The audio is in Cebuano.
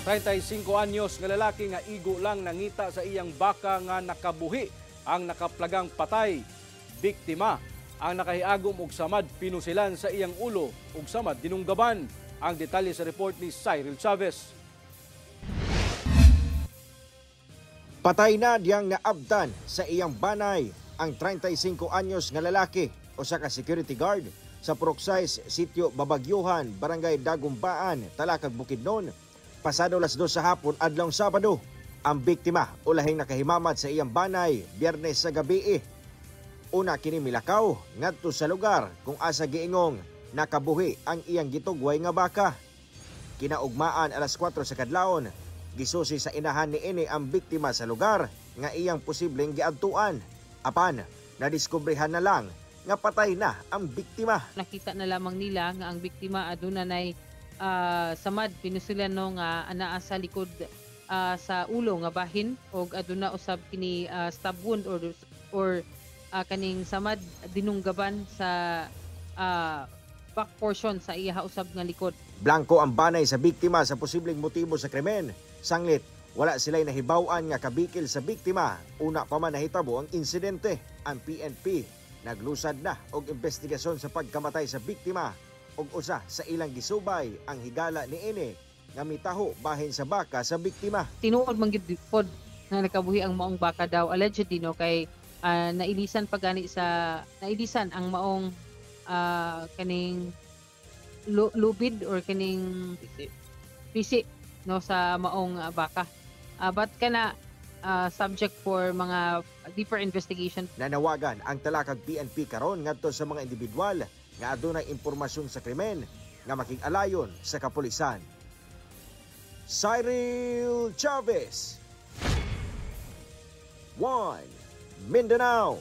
35 anyos nga lalaki nga igo lang nangita sa iyang baka nga nakabuhi ang nakaplagang patay. Biktima ang nakahiagom og samad pinusilan sa iyang ulo ug samad dinunggaban. Ang detalye sa report ni Cyril Chavez. Patay na diyang naabtan sa iyang banay ang 35 anyos nga lalaki, usa ka security guard sa Purok 6, Sitio Babagyuhan, Barangay Dagumbaan, Talakag, Bukidnon. Pasado alas 2 sa hapon adlawng Sabado. Ang biktima ulahing nakahimamat sa iyang banay Biyernes sa gabi. Una kini milakaw ngadto sa lugar kung asa giingong nakabuhi ang iyang gitugway nga baka. Kinaugmaan alas 4 sa kadlawon, gisusi sa inahan ni ini ang biktima sa lugar nga iyang posibleng giadtuan. Apan, nadiskubrehan na lang nga patay na ang biktima. Nakita na lamang nila nga ang biktima aduna nay samad pinusilan, no, nga anaa sa likod sa ulo nga bahin og aduna usab kini stab wound or kaning samad dinunggaban sa back portion sa iya usab nga likod. Blanko ang banay sa biktima sa posibleng motibo sa krimen. Sanglit, wala sila'y nahibaw-an nga kabikil sa biktima. Una pa man nahitabo ang insidente. Ang PNP naglusad na og investigasyon sa pagkamatay sa biktima ug usa sa ilang gisubay ang higala niini nga mitaho bahin sa baka sa biktima. Tinuod man gyud pod nga nakabuhi ang maong baka daw allegedly, no, kay nailisan pa gani sa nailisan ang maong kaning lubid or kaning pisi, no, sa maong baka. But kana subject for mga deeper investigation. Nanawagan ang Talakag PNP karon ngadto sa mga individual nga adunay impormasyon sa krimen nga makig-alayon sa kapulisan. Cyril Chavez, 1 Mindanao.